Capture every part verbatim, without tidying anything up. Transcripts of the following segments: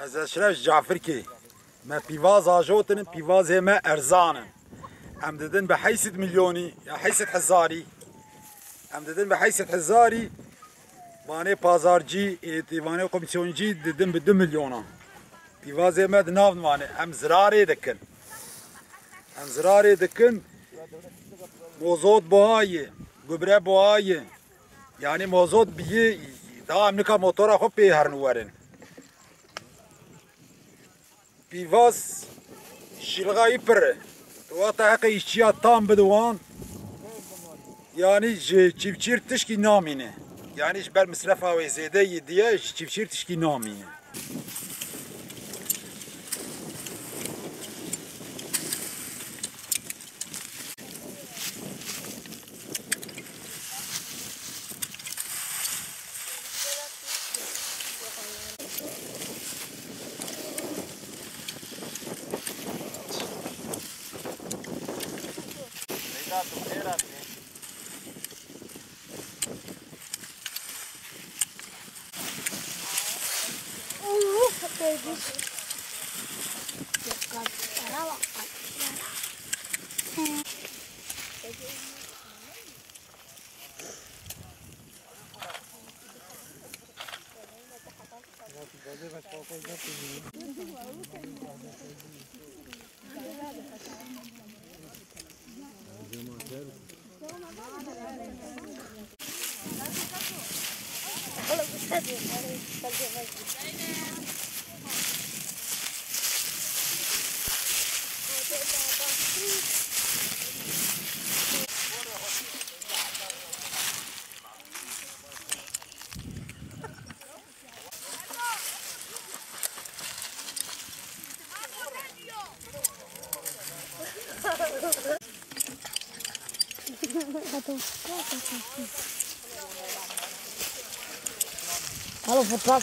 Ez Eşref ji Cafirkê. Me pîvaz ajotin, pîvazê me erzan in. Em didin bi heyşt milyonî ya heyşt hezarî. Em didin bi heyşt hezarî. Vanê pazarcî, ê, tî vanê komîsyoncî didin bi du milyona. Pîvazê me di nav wan e. Em zirarê dikin. Em zirarê dikin. Mozot buha ye, gubre buha ye. Yanî mozot biyê, daha em nika motora xwe pê herin werin. Pîvaz şîlxa wî pir e. Tu wata heqê îşçiya tam bide wan. Yanî ji çîvçîr tişkî namîne. Yanî ji ber misrefa wê zêde yê diye ji çîvçîr tişkî namîne. Hello, football.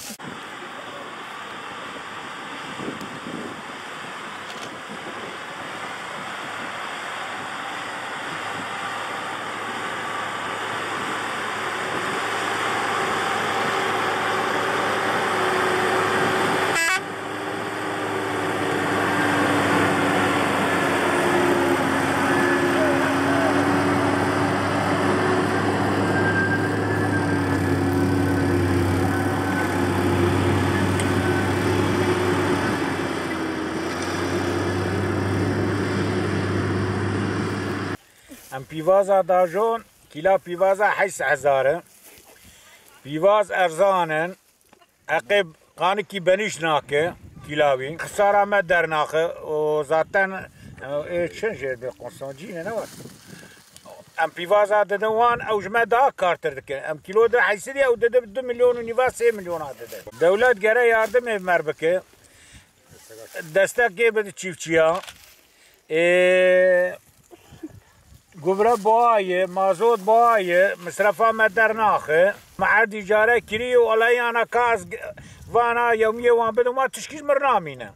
Em pîvaza dajon, kîla pîvaza heyşt hezar e. Pîvaz erzan in. Eqê qanikî benîş nake kîla wî. Xisara me dernaxe û zaten, e, çin jê de konsoncî ne, ne var. Em pîvaza didin wan, ew ji me daha kartir dikin. Em kîlo de heyşt sed ew dide du milyon û nîva sê milyona dide. Dewlet gere yardimê mer bike. Destekê bide çiftçiya. Ê, gubre boğa ye, mazot boğa ye, misrefa me dernaxe. Me erdî care kirî û aleyana ka ez g-, vana yewmiyê wan bidim, wan tişkî ji mir namîne.